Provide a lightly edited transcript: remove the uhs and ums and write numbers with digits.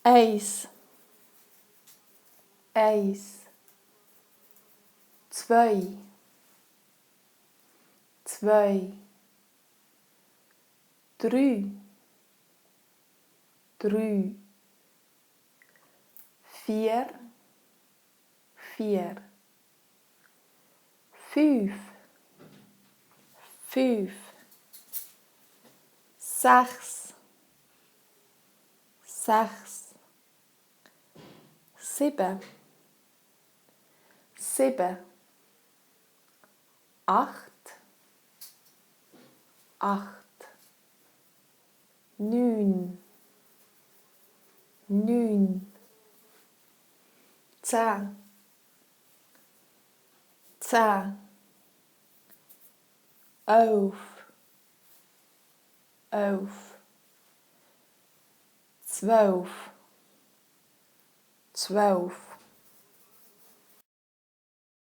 Eins, eins, zwei, zwei, drei, drei, vier, vier, fünf, fünf, sechs, sechs, sieben, sieben, acht, acht, neun, neun, 10, 10, 11, 11, 12, 12,